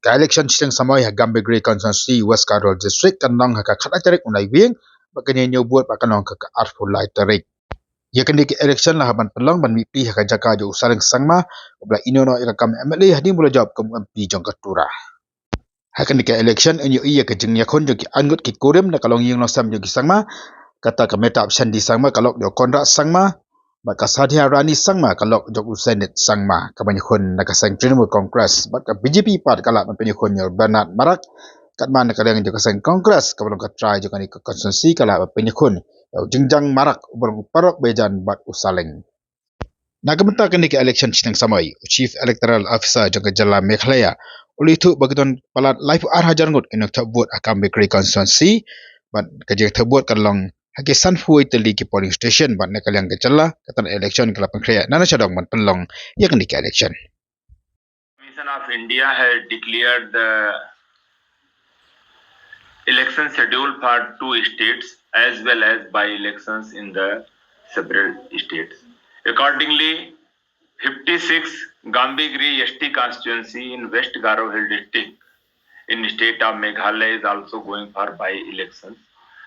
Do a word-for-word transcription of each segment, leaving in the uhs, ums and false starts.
Ka election shiteng samoi ha Gambegre Constituency, West Garo District, kan long ha ka khatlai tarik u Naiwieng, bad kan ïa ñiew vote bad kan long ha ka arphew lai tarik. Ïa kane ka election la hap ban pynlong ban mihpli ha ka jaka jong u Saleng Sangma, uba la ïehnoh noh ïa ka kam M L A hadien ba u la jop kum M P jong ka Tura. Ha kane ka election yn ïohi ïa ka jingïakhun jong ki arngut ki kurim na ka longïing longsem jong ki Sangma. Kata ka Mehtab Shandy Sangma ka lok jong u Conrad Sangma, bad ka Sadhya Rani Sangma ka lok jong u Zenith Sangma. Ka ban ïakhun na ka seng Trinamool Congress bad ka B J P pat ka lah ban pynïakhun ïa u Bernard Marak. Katba na ka liang jong ka seng Congress, kaba long ka trai jong kane ka constituency, ka lah ban pynïakhun ïa u Jingjang Marak, uba long u paralok baïajan bad u Saleng. Na ka bynta kane ka election shiteng samoi, u Chief Electoral Officer jong ka jylla Meghalaya u la ïathuh ba ki don palat laiphew ar hajar ngut ki nongthep vote ha Gambegre Constituency, bad ka jingthep vote kan long ha ki sanphew tylli ki polling station, bad na ka liang ka jylla, kata ka election ka la pynkhreh naduh shadong ban pynlong ïa kane ka election. Commission of India has declared the election schedule for two states as well as by-elections in the several states. Accordingly, fifty-six Gambegre S T constituency in West Garo Hill district in state of Meghalaya is also going for by-elections.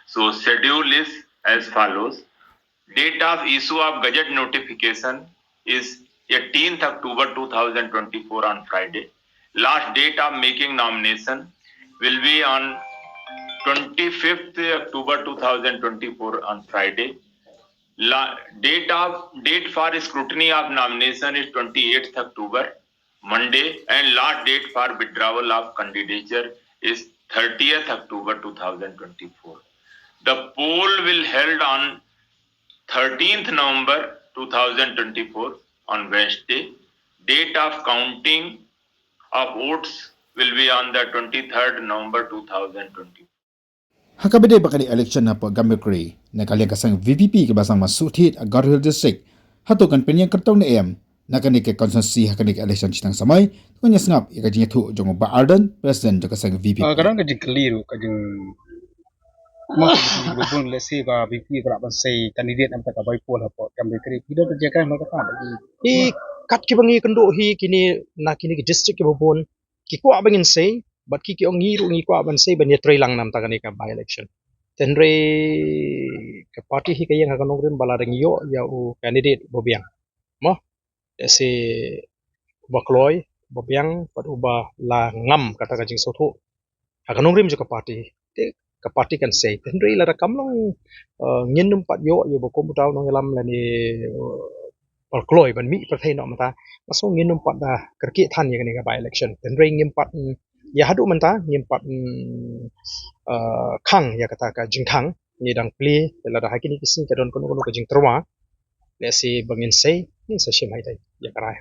So schedule is as follows. Date of issue of gazette notification is eighteenth October two thousand twenty-four on Friday. Last date of making nomination will be on twenty-fifth October two thousand twenty-four on Friday. La, date of, date for scrutiny of nomination is twenty-eighth October, Monday, and last date for withdrawal of candidature is thirtieth October two thousand twenty-four. The poll will held on thirteenth November two thousand twenty-four on Wednesday. Date of counting of votes will be on the twenty-third November two thousand twenty-four. Ha kaba ïadei bad kane ka election hapoh Gambegre, na ka liang ka seng V P P kaba sdang ban shu thied ha Garo Hills District, hato kan pynïeng kyrtong ne em na kane ka constituency ha kane ka election shiteng samoi? To ngin ïa sngap ïa ka jingïathuh jong u Bah Ardent, President jong ka seng V P P. Ah, ka don ka jingkylli ruh, ka jing, ma, ka jing, let's say ba V P P ka lah ban sei candidate namar ka bai poll hapoh Gambegre. Ki don ka jingkylli ma kata. Hi, kat kiba ngi kynduh hi kine na kine ki district kiba bun, ki kwah ba ngin sei, bad ki, ki ong ngi ruh ngi kwah ban sei ban ïatreilang namar kane ka by-election. Hynrei ka party hi ka ïeng ha ka nongrim ba lada ngi ïoh ïa u candidate ba biang, mo, let's say, uba kloi, uba biang, bad uba la ngam kata ka jingsngewthuh ha ka nongrim jong ka party, te ka party kan sei. Hynrei lada kam long, eh, ngin ym pat ïoh ïa uba kum uta u nongïalam lane, eh, uba kloi ban mih pyrthei noh mynta, nga sngew ngin ym pat da kyrkieh than ïa kane ka by-election. Hynrei ngim pat, mm, ïa haduh mynta ngim pat, mm, eh, khang ïa kata ka jingkhang. Ngi dang plie, lada ha kine ki sngi ka don kano kano ka jingtyrwa, let's say ba ngin sei, ngin sa shim ha ïa ka rai.